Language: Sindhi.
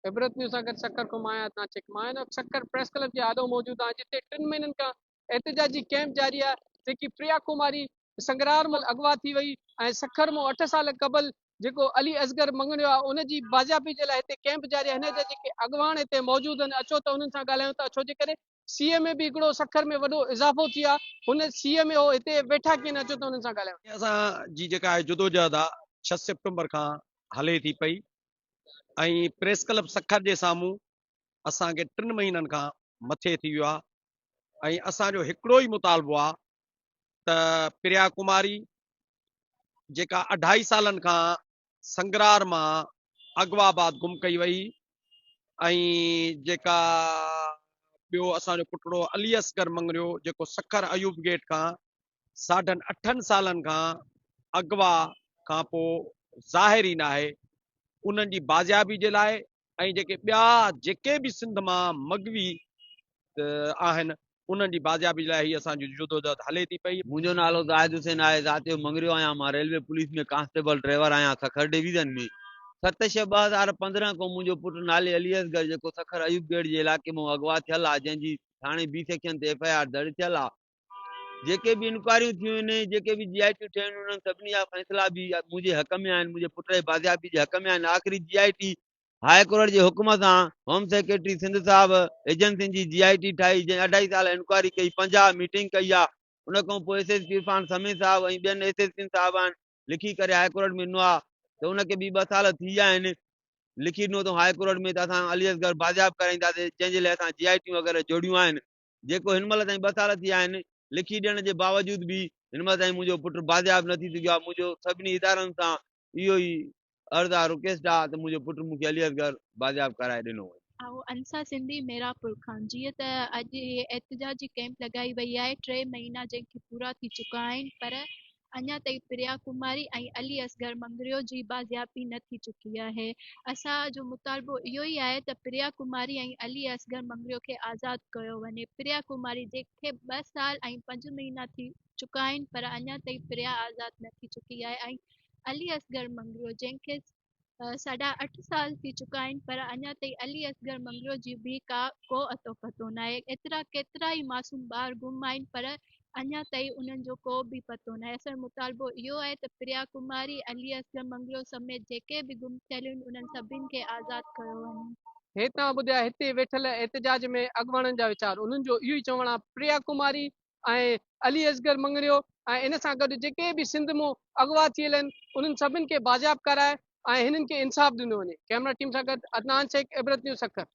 عبرت نيوز سان گڏ سکر کان مان آهيان عدنان شيخ. مان هن وقت سکر پريس ڪلب جي آڏو موجود آهيان جتي ٽن مهينن کان احتجاجي ڪئمپ جاري آهي جيڪي پريا ڪماري سنگرار مل اغوا ٿي وئي ۽ سکر مان اٺ سال قبل جيڪو علي اصغر مڱڻيو آهي ان جي بازيابي جي لاء هتي ڪئمپ جاري آهي هن جا جيڪي اڳواڻ هتي موجود آهن اچو ته انهن سان ڳالهايون ٿا ڇو جي ڪري سيء ۾ به هڪڙو سکر ۾ وڏو اضافو ٿي آهي هن سيء ۾ هو هتي ويٺا ڪين اچو ته انهن سان ڳالهايون. اسان جي جيڪا جدوجهد آهي ڇهه سيپٽمبر کان هلي ٿي پئي ۽ پريس ڪلب سکر جي سامهون اسان کي ٽن مهينن کان مٿي ٿي ويو آهي ۽ اسان جو هڪڙو ئي مطالبو آهي ته پريا ڪماري جيڪا اڍائي سالن کان سنگرار مان اغوا بعد گم ڪئي وئي ۽ جيڪا ٻيو اسان جو پٽڙو علي اصغر مڱريو جيڪو سکر ايوب گيٽ کان ساڍن اٺن سالن کان اغوا کان پوء ظاهر ئي ناهي، انهن جي بازيابي جي لاء ۽ جيڪي ٻيا جيڪي به سنڌ مان مغوي آهن انهن جي بازيابي جي لاء هي اسان جي جدوجهد هلي ٿي پئي. منهنجو نالو زاهد حسين آهي، ذات جو مڱريو آهيان، مان ريلوي پوليس ۾ ڪانسٽيبل ڊرائيور آهيان سکر ڊويزن ۾ ست ڇهه 2015 کان منهنجو پٽ نالي علي اصغر جيڪو سکر ايوب گيٽ جي علائقي مان اغوا ٿيل آهي جنهن جي ٿاڻي بي سيڪشن تي ايف I R درج ٿيل آهي جيڪي به انڪوائريون ٿيون آهن، جيڪي به جي آء ٽيون ٺهيون آهن، انهن سڀني جا فيصلا به منهنجي حق ۾ آهن، منهنجي پٽ جي بازيابي جي حق ۾ آهن. آخري جي آء ٽي هاء ڪورٽ جي حڪم سان هوم سيڪريٽري سنڌ صاحب ايجنسين جي جي آء ٽي ٺاهي، جنهن اڍائي سال انڪوائري ڪئي، 50 ميٽنگ ڪئي آهي. ان کان پوء ايس ايس پي عرفان سمي صاحب ۽ ٻين ايس ايس پين صاحبان لکي ڪري هاء ڪورٽ ۾ ڏنو آهي ته ان کي به ٻه سال ٿي ويا آهن، لکي ڏنو اٿئون هاء ڪورٽ ۾ ته اسان علي اصغر بازياب ڪرائينداسين، جنهن جي لاء اسان جي آء ٽيون وغيره جوڙيون آهن. جيڪو هن مهل تائين ٻه سال ٿي ويا آهن، لکي ڏيڻ جي باوجود به هن مهل تائين منهنجو پٽ بازياب نه ٿي سگهيو آهي، منهنجو سڀني ادارن سان اهو ئي عرض آهي، رڪويسٽ آهي ته منهنجو پٽ مون کي علي اصغر بازياب ڪرائي ڏنو وڃي. آئون انسا سنڌي ميرانپور کان جيئن ته اڄ هي احتجاجي ڪئمپ لڳائي وئي آهي ٽي مهينا جنهن کي پورا ٿي چڪا آهن پر اڃا تائين پريا ڪماري ۽ علي اصغر مڱريو جي بازيابي نه ٿي چڪي آهي. اسان جو مطالبو اهو ئي آهي ته پريا ڪماري ۽ علي اصغر مڱريو کي آزاد ڪيو وڃي. پريا ڪماري جنهن کي ٻه سال ۽ پنج مهينا ٿي چڪا آهن پر اڃا تائين پريا آزاد نه ٿي چڪي آهي ۽ علي اصغر مڱريو جنهن کي ساڍا اٺ سال ٿي چڪا آهن پر اڃا تائين علي اصغر مڱريو جي به ڪا ڪو اتو پتو ناهي ايترا ڪيترا ئي معصوم ٻار گم آهن پر اڃا تائين انهن جو ڪو به پتو ناهي اسان جو مطالبو اهو آهي ته پريا ڪماري علي اصغر مڱريو سميت جيڪي به گم ٿيل آهن انهن سڀني کي آزاد ڪيو وڃي. هي توهان ٻڌيا هتي ويٺل احتجاج ۾ اڳواڻن جا ويچار انهن جو اهو ئي چوڻ آهي پريا ڪماري ۽ علي اصغر مڱريو ۽ ان سان گڏ جيڪي به سنڌ مون اغوا ٿيل آهن انهن سڀن کي بازياب ڪرائي ۽ هنن کي انصاف ڏنو وڃي. ڪئميرا ٽيم سان گڏ عدنان شيخ، عبرت نيوز سکر.